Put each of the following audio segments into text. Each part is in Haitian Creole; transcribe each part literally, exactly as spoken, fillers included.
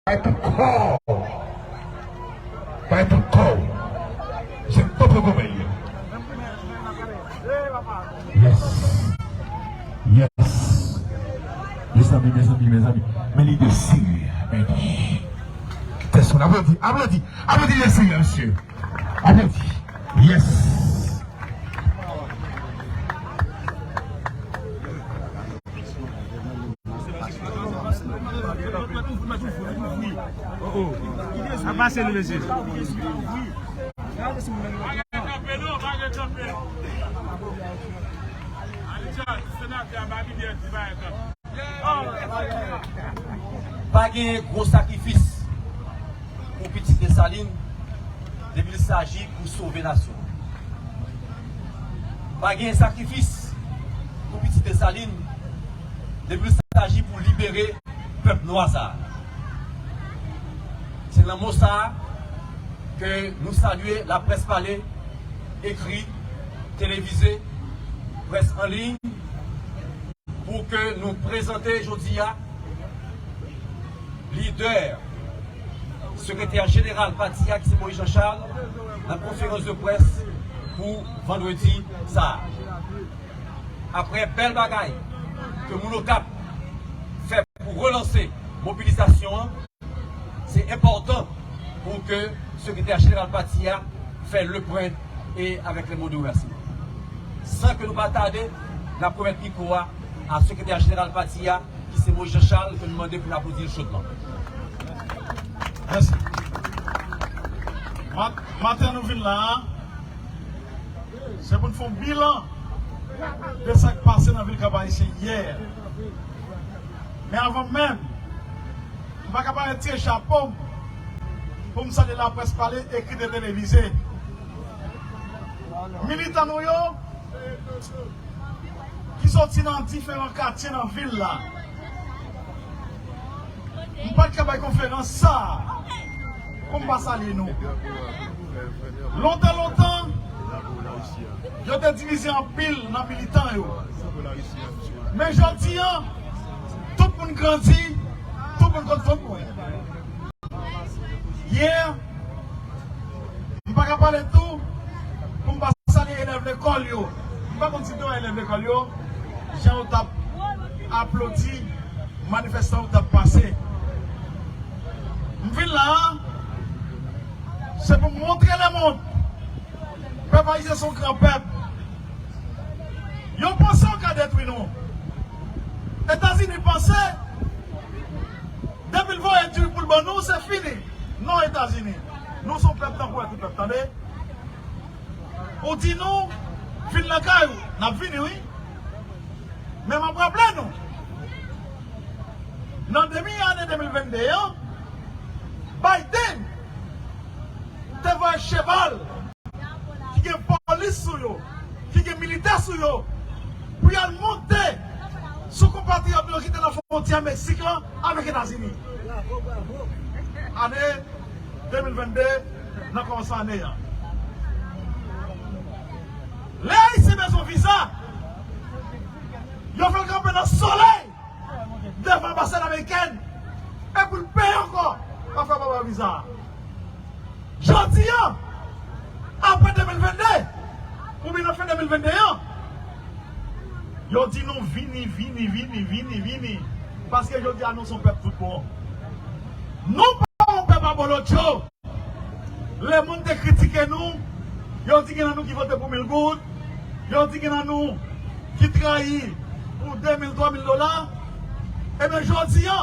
Bay tout kò w. Bay tout kò w. Se popo gomèy yo. Yes. Yes. Mezanmi, mezanmi, mezanmi. Men li de serye. Men li. Tès moun. Aplodi, aplodi, aplodi de serye, mesye. Aplodi. Yes. Sa pase nou, mesye. Pa gen gwo sakrifis pou pitit Desalin depi l saji pou sove nasyon. Pa gen sakrifis pou pitit Desalin depi l saji pou libere pèp nwa sa a. Se nan mo sa a ke nou salye laprès pale, ekri, televize, près an liy, pou ke nou prezante jodi a lidè, sekretè jeneral pati a, ki se Moïse Jean Charles, nan konferans de près pou vandredi sa a. Apre bèl bagay ke moun Okap fè pou relanse mobilizasyon an, se enpòtan pou ke sekretè jeneral pati a fè le pwen e avèk le mo de remèsiman. San ke nou pa tade, n ap remèt mikwo a a sekretè jeneral pati a, ki se Moïse Jean Charles, ke nou mande pou n aplodi l chodman. Mèsi. Mat-, maten nou vin la a, se pou n fè yon bilan de sa k pase nan vil Kap Ayisyen yè. Men avan menm, m pa ka pa retire chapo m pou m salye laprès pale, ekri e televize. Militan nou yo, ki soti nan diferan katye nan vil la. M pa t ka bay konferans sa a pou m pa salye nou. Lontan, lontan, yo te divize anpil nan militan yo. Men jodi a, tout moun grandi, tout moun konn fòt mwen. Yè, m pa ka pale tou pou m pa salye elèv lekòl yo. M pa konn si te wè elèv lekòl yo, jan yo t ap aplodi manifestan yo t ap pase. M vin la a, se pou m montre lemonn pèp ayisyen se yon gran pèp. Yo panse yo ka detwi nou. Etazini panse depi l voye diri pou l ban nou, se fini. Non, Etazini. Nou se yon pèp tankou lòt tout pèp, tande. Ou di nou, vin lakay ou, n ap vini, wi. Men m ap raple nou, nan demi ane de mil venn de an, Biden te voye cheval ki gen polis sou yo, ki gen militè sou yo, pou y al monte sou konpatriyòt nou yo ki te nan fwontyè Meksik lan avèk Etazini. Ane de mil venn de, nan kòmansman ane a. Lè Ayisyen bezwen viza, yo fè l kanpe nan solèy devan anbasad amerikèn, epi l peye ankò, pafwa pa ba yo viza a. Jodi a, apre de mil venn de, oubyen nan fen de mil venn de an, yo di nou vini, vini, vini, vini, vini, paske jodi a nou se yon pèp tout bon. Nou pa yon pèp abolotcho. Lemonn te kritike nou, yo di gen nan nou ki vote pou mil goud, yo di gen nan nou ki trayi pou de mil, twa mil dola. Ebyen, jodi a,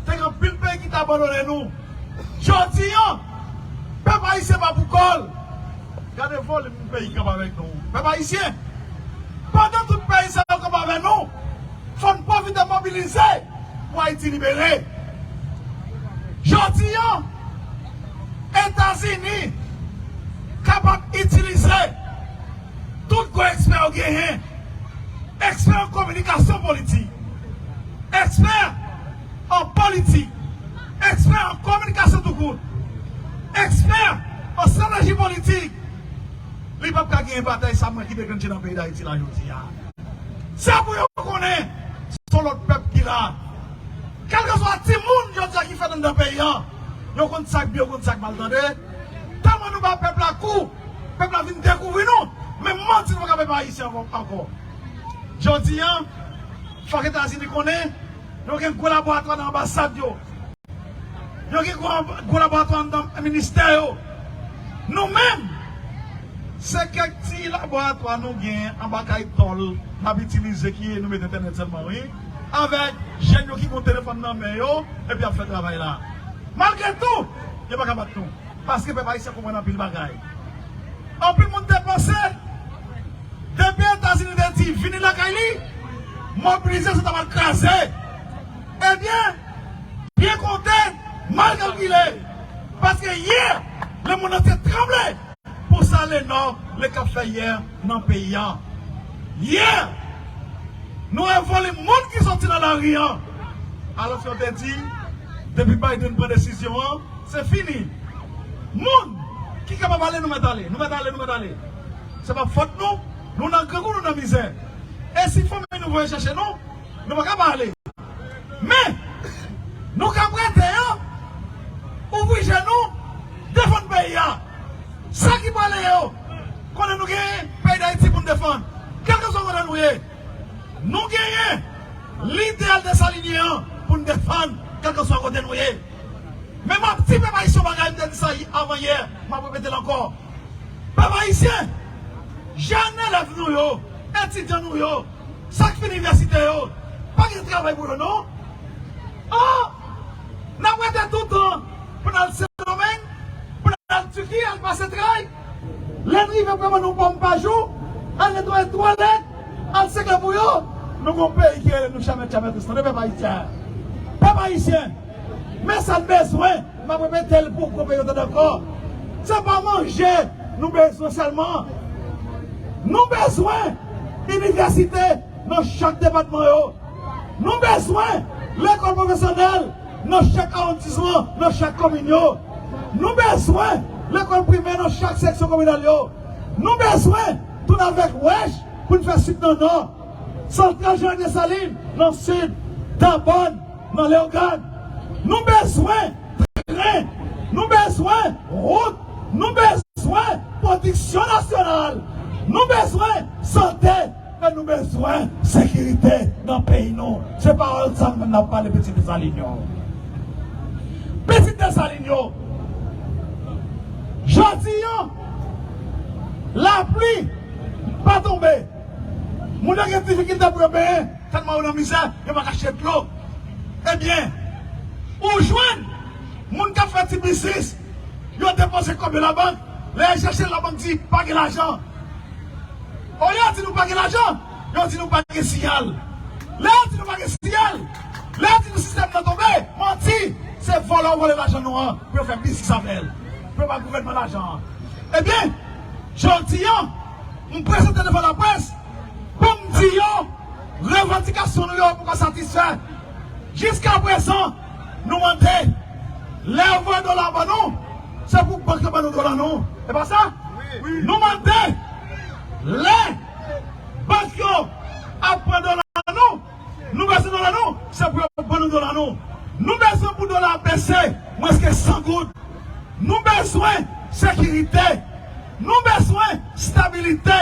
te gen anpil peyi ki t abandone nou. Jodi a, pèp ayisyen pa pou kò l. Gade volim peyi k ap avèk nou. Pèp ayisyen, pandan tout peyi sa yo k ap avèk nou, fò n pwofite mobilize pou Ayiti libere. Jodi a, Etazini kapab itilize tout gwo ekspè yo genyen, ekspè an kominikasyon politik, ekspè an politik, ekspè an kominikasyon tou kout, ekspè an estrateji politik. Li p ap ka genyen batay sa mwen ki deklanche nan peyi Dayiti la jodi a. Se pou yo konnen, se yon lòt pèp ki la. Kèlkeswa timoun jodi a ki fèt anndan peyi a, yo konn sa k byen, yo konn sa k mal, tande. Tèlman nou ba pèp la kou, pèp la vin dekouvri nou, men manti nou pa ka bay pèp ayisyen ankò, ankò. Jodi a, fòk Etazini konnen, yo gen gwo laboratwa nan anbasad yo. Yo gen gwo, gwo laboratwa anndan ministè yo. Nou menm, se kèk ti laboratwa nou gen anba kay tòl n ap itilize ki nou mete entènèt sèlman, wi. Avèk jèn yo ki gon telefòn nan men yo, epi ap fè travay la. Malgre tou, yo pa ka bat nou. Paske pèp ayisyen konprann anpil bagay. Anpil moun te panse, depi Etazini te di vini lakay li, mobilizasyon ta pral kraze. Ebyen, byen konte, mal kalkile. Paske yè, lemonn antye tranble pou sa Lenò, le k ap fè yè nan peyi a. Yè, nou envole moun ki soti nan lari an. Alòs yo te di, depi Biden pran desizyon an, se fini. Moun ki kapab ale, nou mèt ale, nou mèt ale, nou mèt ale. Se pa fòt nou, nou nan grangou, nou nan mizè. E si fanmi nou voye chèche nou, nou pa ka pa ale. Men, nou ka prete yo, ouvri je nou, defann peyi a. Sa ki prale yo, konnen nou genyen peyi Dayiti pou n defann. Kèlkeswa kote nou ye, nou genyen lideyal Desalinyen an pou n defann, kèlkeswa kote nou ye. Men m ap di pèp ayisyen yon bagay, m te di sa avan yè, m ap repete l ankò. Pèp ayisyen, jèn elèv nou yo, etidyan nou yo, sa k fin inivèsite yo, pa gen travay pou yo non. Oh! N ap rete toutan pou n al Sendomeng, pou n al Tiki, al pase tray. Lè n rive pou yo ban nou pòm pa jou, al netwaye twalèt, al segle pou yo. Nou gon peyi ki rele nou chamèt, chamèt, tande pèp ayisyen. Pèp ayisyen, men sa n bezwen. M ap repete l pou gwo peyi yo tande ankò. Se pa manje nou bezwen sèlman. Nou bezwen inivèsite nan chak depatman yo. Nou bezwen lekòl pwofesyonèl nan chak awondisman, nan chak komin yo. Nou bezwen lekòl primè nan chak seksyon kominal yo. Nou bezwen tounen avèk wèch pou n fè sit nan nò. Santral Jenerik Desalin nan sid, Dabòn nan Leyogàn. Nou bezwen tren, nou bezwen wout, nou bezwen pwodiksyon nasyonal, nou bezwen sante, e nou bezwen sekirite nan peyi nou. Se pawòl sa nou menm n ap pale pitit Desalin yo. Pitit Desalin yo, jodi a, lapli pa tonbe. Moun yo gen difikilte pou yo benyen, tèlman yo nan mizè, yo pa ka achte dlo. Ebyen, ou jwenn moun k ap fè ti biznis, yo depoze kòb yo labank, lè yo chèche labank di pa gen lajan. Olye yo di nou pa gen lajan, yo di nou pa gen siyal. Lè yo di nou pa gen siyal, lè yo di nou sistèm nan tonbe, manti, se vòlè yo vòlè lajan nou an pou yo fè biznis avè l, pou yo ba gouvènman lajan an. Ebyen, jodi a, m prezante devan laprès pou m di yo revandikasyon nou yo poko satisfè. Jiskaprezan, nou mande, lè yo voye dola ban nou, se pou bank yo ban nou dola nou. E pa sa? Nou mande, lè bank yo ap pran dola nou, nou bezwen dola nou, se pou yo ban nou dola nou. Nou bezwen pou dola a bese mwens ke san goud. Nou bezwen sekirite. Nou bezwen stabilite.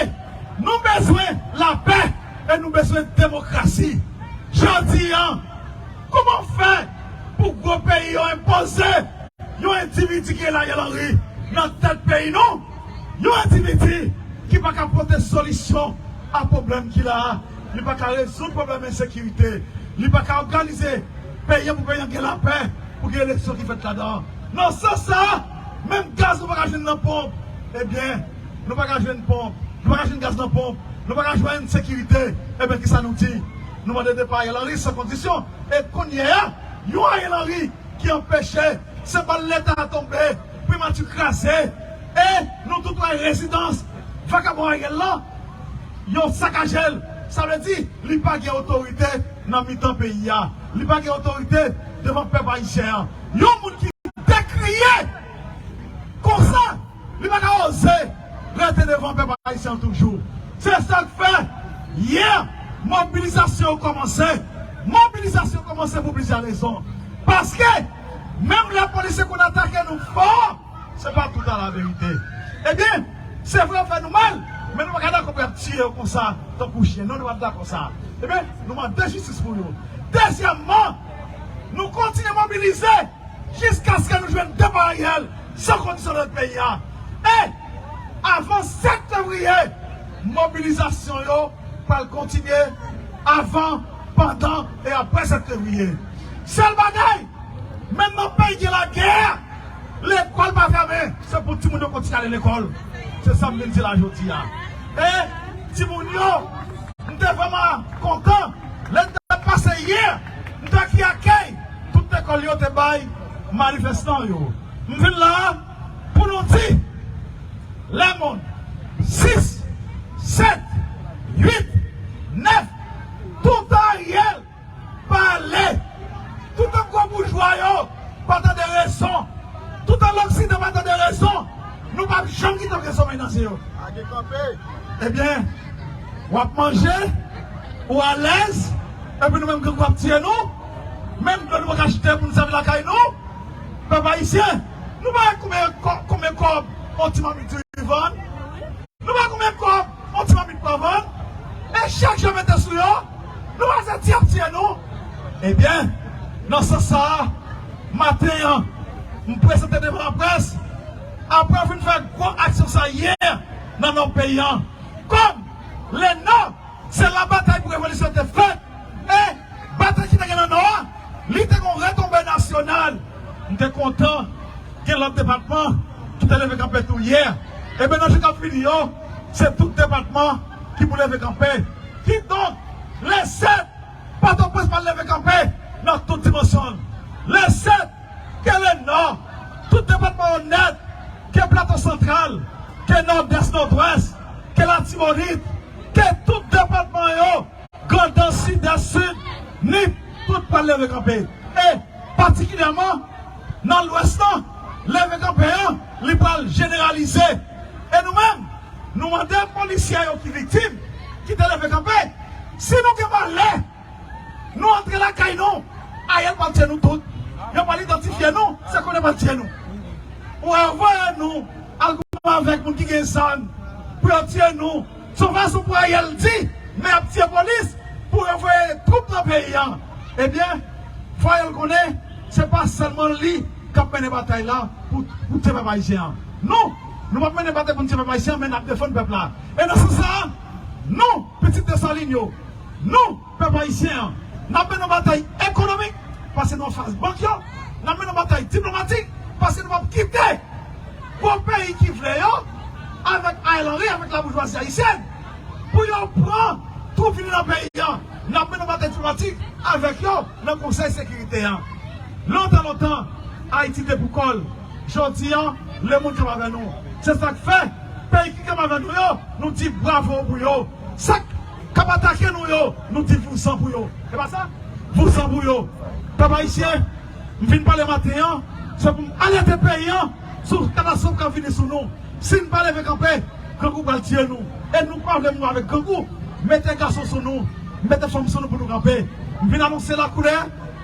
Nou bezwen lapè. E nou bezwen demokrasi. Jodi a, kòman fè pou gwo peyi yo enpoze yon endividi ki rele Ariel Henry nan tèt peyi nou? Yon endividi ki pa ka pote solisyon a pwoblèm ki la a. Li pa ka rezoud pwoblèm ensekirite. Li pa ka òganize peyi an pou peyi an gen lapè, pou gen eleksyon ki fèt ladan. Nan sans sa a, menm gaz nou pa ka jwenn nan ponp. Ebyen, nou pa ka jwenn ponp. Nou pa ka jwenn gaz nan ponp. Nou pa ka jwenn sekirite. Ebyen, kisa nou di? Nou mande depa Ariel Henry san kondisyon. E kounye a, yon Ariel Henry ki anpeche senbòl Leta a tonbe, Primati kraze, e nou tout wè rezidans vakabon Ariel la, yo sakaje l. Sa vle di, li pa gen otorite nan mitan peyi a. Li pa gen otorite devan pèp ayisyen an. Yon moun ki dekriye konsa, li pa ka oze rete devan pèp ayisyen an toujou. Se sa k fè, yè, mobilizasyon yo kòmanse. Mobilizasyon kòmanse pou plizyè rezon. Paske, menm lè polisye konn atake nou fò, se pa tout a la verite. Ebyen, se vre, yo fè nou mal, men nou pa ka dakò pou y ap tiye yo konsa, tankou chen. Non, nou pa dakò sa. Ebyen, nou mande jistis pou yo. Dezyèmman, nou kontinye mobilize jiskaske nou jwenn depa Ariel san kondisyon nan peyi a. E avan sèt fevriye, mobilizasyon yo pral kontinye avan, pandan e apre sèt fevriye. Sèl bagay, menm nan peyi gen lagè, lekòl pa fèmen, se pou timoun yo kontinye ale lekòl. Se sa m vin di la jodi a. E timoun yo, m te vrèman kontan lè n t ap pase yè, m t wè ki akèy tout lekòl yo te bay manifestan yo. M vin la a pou nou di, Lemond, sis, sèt, uit, nèf, tout Ariel pale. Tout gwo boujwa yo pa tande rezon. Tout loksidan pa tande rezon. Nou p ap janm kite yo gen somèy nan zye yo. Ebyen, w ap manje, ou alèz, epi nou menm gang w ap tiye nou. Menm dlo nou pa ka achte pou nou sèvi lakay nou. Pèp ayisyen, nou pa wè konbyen kò-, konbyen kòb yon ti mamit diri vann? Nou pa konbyen kòb yon ti mamit pran vann? E chak jou yo mete sou yo, nou pa se ti ap tiye nou? Ebyen, nan sans sa a, maten an, m prezante devan laprès, apre yo fin fè gwo aksyon sa yè nan nò peyi a. Kòm Lenò, se la batay pou revolisyon te fèt. E batay ki te gen nan Nò a, li te gen yon retonbe nasyonal. M te kontan gen lòt depatman ki te leve kanpe tou yè. Ebyen, nan jou k ap vini yo, se tout depatman ki pou leve kanpe. Kidonk, le sèt, Pòtoprens pral leve kanpe nan tout dimansyon l. Le sèt, ke Lenò, tout depatman yo nèt, ke Plato Santral, ke Nòdès, Nòdwès, ke Latibonit, ke tout depatman yo, Grandans, Sidès, Sid, Nip, tout pral leve kanpe. E patikilyèman, nan Lwès lan, leve kanpe an, li pral jeneralize. E nou menm, nou mande polisye yo ki viktim, ki te leve kanpe, si nou gen malè, nou antre lakay nou, Ariel pral tiye nou tout. Yo pral idantifye nou, se konnen pral tiye nou. Ou wè, yo voye nou al goumen avèk moun ki gen zam pou yo tiye nou. Se yon fason pou Ariel di, men y ap tiye polis pou yo voye twoup nan peyi a. Ebyen, fò Ariel konnen, se pa sèlman li k ap mennen batay la pou, pou tiye pèp ayisyen an. Non, nou p ap mennen batay pou n tiye pèp ayisyen an, men n ap defann pèp la. E nan sans sa a, nou, pitit Desalin yo, nou, pèp ayisyen an, n ap mennen yon batay ekonomik, paske nou anfas bank yo, n ap mennen yon batay diplomatik, paske nou p ap kite gwo peyi ki vle yo, avèk Ariel Henry, avèk laboujwazi ayisyèn, pou yo pran twoup vini nan peyi an. N ap mennen yon batay diplomatik avèk yo nan Konsèy Sekirite an. Lontan, lontan, Ayiti te pou kò l. Jodi a, lemonn kanpe avè nou. Se sa k fè, peyi ki kanpe avè nou yo, nou di bravo pou yo. Sa k ap atake nou yo, nou di vouzan pou yo. E pa sa? Vouzan pou yo. Pèp ayisyen, m vin pale maten an, se pou m alète peyi an sou katastwòf k ap vini sou nou. Si n pa leve kanpe, grangou pral tiye nou. E nou pa vle mouri avèk grangou. Mete gason sou nou, mete fanm sou nou pou nou kanpe. M vin anonse lakoulè,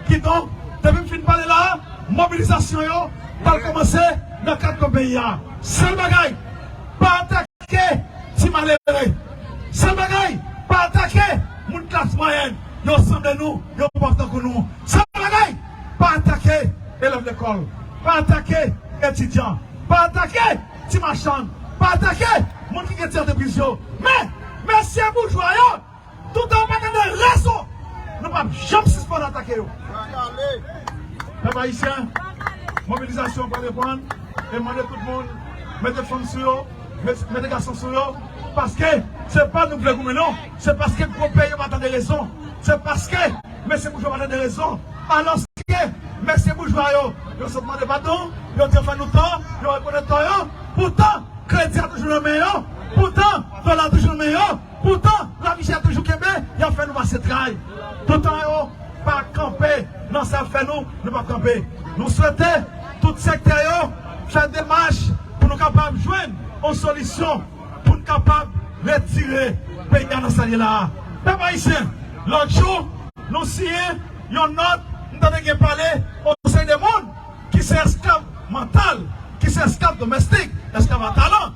kidonk, depi m fin pale la a, mobilizasyon yo pral kòmanse nan kat kwen peyi a. Sèl bagay, pa atake ti malere. Sèl bagay, pa atake moun klas mwayèn. Yo sanble nou, yo pòv tankou nou. Sèl bagay, pa atake elèv lekòl. Pa atake etidyan. Pa atake ti machann. Pa atake moun ki gen ti antrepriz yo. Men, mesye boujwa yo, toutan yo pa tande rezon, nou p ap janm sispann atake yo. Pèp ayisyen, mobilizasyon an pral reprann, e mande tout moun mete fanm sou yo, met-, mete gason sou yo, paske se pa nou k vle goumen non, se paske gwo peyi yo pa tande rezon, se paske mesye boujwa pa tande rezon, alòske mesye boujwa yo, yo sot mande padon, yo di yo fè nou tò, yo rekonèt tò yo, poutan kredi a toujou nan men yo, poutan dola toujou nan men yo, poutan lavi chè toujou kenbe, y ap fè nou pase tray. Toutan yo pa kanpe nan sa y ap fè nou, nou p ap kanpe. Nou swete tout sektè yo fè demach pou nou kapab jwenn yon solisyon, pou n kapab retire peyi a nan sa l ye la a. Pèp ayisyen, lòt jou, Nou siyen yon nòt, m tande gen pale yon seri de moun ki se esklav mantal, ki se esklav domestik, esklav a talan.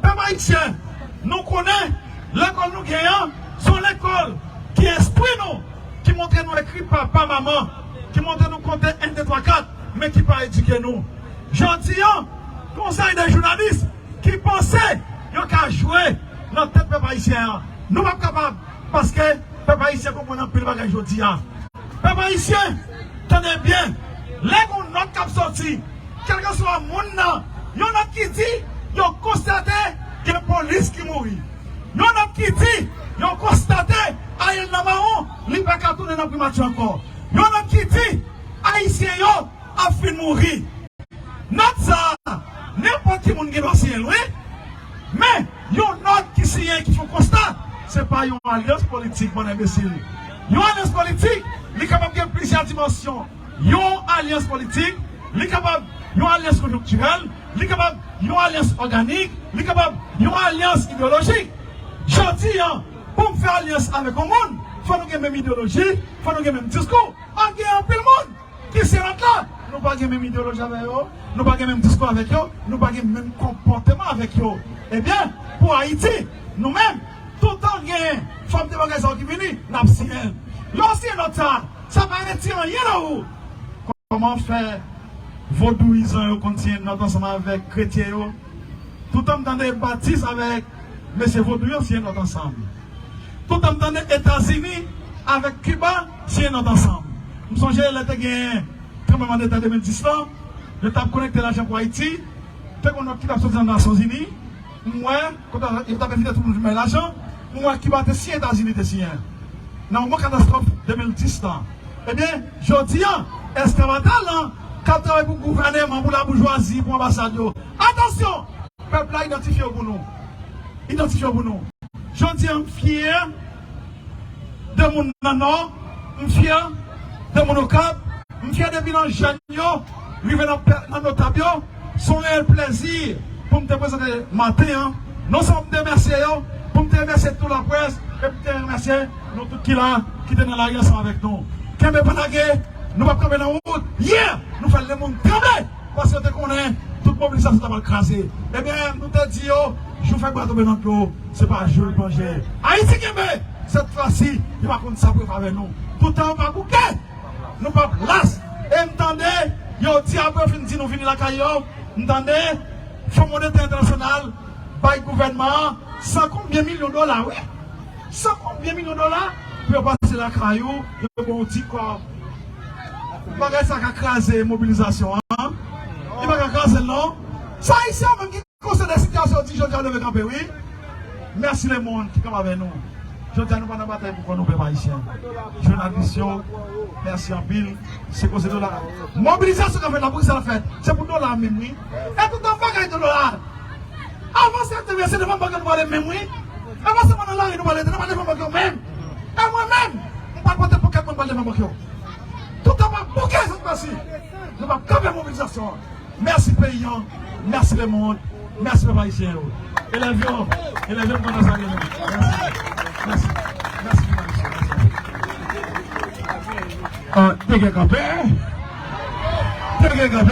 Pèp ayisyen, nou konnen lekòl nou genyen an, se yon lekòl ki enstwi nou, ki montre nou ekri papa, manman, ki montre nou konte en, de, twa, kat, men ki pa edike nou. Jodi an, konsèy de jounalis ki panse yo ka jwe nan tèt pèp ayisyen an. Nou p ap kapab, paske pèp ayisyen konprann anpil bagay jodi a. Pèp ayisyen, tande byen, lè gon nòt k ap soti, kèlkeswa moun nan, yon nòt ki di yo konstate gen polis ki mouri. Yon nòt ki di yo konstate Ariel nan mawon, li pa ka tounen nan primati ankò. Yon nòt ki di ayisyen yo ap fin mouri. Nòt sa a, nenpòt ki moun gen dwa siyen l, wi. Men, yon nòt ki siyen ki fè yon konsta, se pa yon alyans politik, bann enbesil. Yon alyans politik, li kapab gen plizyè dimansyon. Yon alyans politik, li kapab yon alyans konjonktirèl, li kapab yon alyans òganik, li kapab yon alyans ideyolojik. Jodi an, pou m fè alyans avèk yon moun, fò nou gen menm ideyoloji, fò nou gen menm diskou. An gen anpil moun ki se lòt la. Nou pa gen menm ideyoloji avèk yo, nou pa gen menm diskou avèk yo, nou pa gen menm konpòteman avèk yo. Ebyen, pou Ayiti, nou menm, toutan gen fòm de bagay sa yo ki vini, n ap siyen l. Lè w siyen nòt sa, sa pa retire anyen nan ou. Kòman fè vodouyizan yo konn siyen nòt ansanm avèk kretyen yo? Toutan m tande Batis avèk mesye vodou yo siyen nòt ansanm. Toutan m tande Etazini avèk Kiba siyen nòt ansanm. M sonje lè te gen tranblemanndeta de mil dis lan, yo t ap kolekte lajan pou Ayiti, te gen yon nòt ki t ap soti nan Nasyonzini, m wè, kote yo t ap envite tout moun vin bay lajan, m wè Kiba te siyen, Etazini te siyen. Nan moman katastwòf de mil dis lan. Ebyen, jodi an, esklav a talan k ap travay pou gouvèneman, pou laboujwazi, pou anbasad yo. Atansyon! Pèp la idantifye w pou nou. Idantifye w pou nou. Jodi an, m fyè de moun nan Nò, m fyè de moun Okap, m fyè de bilan jèn yo, rive nan pè-, nan notab yo, se yon reyèl plèzi pou m te prezante maten an. Non sèlman pou m te remèsye yo, pou m te remèsye tout laprès, e pou m te remèsye nou tout ki la, ki te nan lari ansanm avèk nou. Kenbe pa lage, nou p ap kanpe nan wout. Yè, nou fè lemonn tranble, paske yo te konnen tout mobilizasyon ta pral kraze. Ebyen, nou te di yo, jou fèk bwa tonbe nan dlo, se pa jou l plonje. Ayiti kenbe, sèt fwa si, yo pa konn sa pou yo fè avè nou. Toutan yo pa bouke, nou p ap las. E m tande, yo di apre yo fin di nou vini lakay yo, m tande, Fon Monetè Entènasyonal bay gouvènman an san konbyen milyon dola, wi. San konbyen milyon dola pou yo pase lakay ou, yo ba w ti kòb. Bagay sa ka kraze mobilizasyon an. Li pa ka kraze l non. Se Ayisyen yo menm ki konsidere sitiyasyon yo di jodi a yo leve kanpe, wi. Mèsi lemonn ki kanpe avè nou. Jodi a nou pa nan batay pou kò nou pèp ayisyen. Jounalis yo, mèsi anpil. Se koze dola. Mobilizasyon k ap fèt la, poukisa l ap fèt? Se pou dola menm, wi. E toutan bagay dola. Avan sèt fevriye, se devan bank yo nou prale menm, wi. Avan se mwen nan lari nou prale, nan devan bank yo menm. E mwen menm, m pral pote pokèt mwen, m pral devan bank yo. Toutan m ap bouke sèt fwa si. Nou p ap kanpe mobilizasyon an. Mèsi peyi an, mèsi lemonn, mèsi pèp ayisyen yo. Elèv yo, elèv yo, m kontan salye nou. Mèsi. Mèsi. Mèsi, mèsi, mèsi. Ah, te gen kanpe. Te gen kanpe.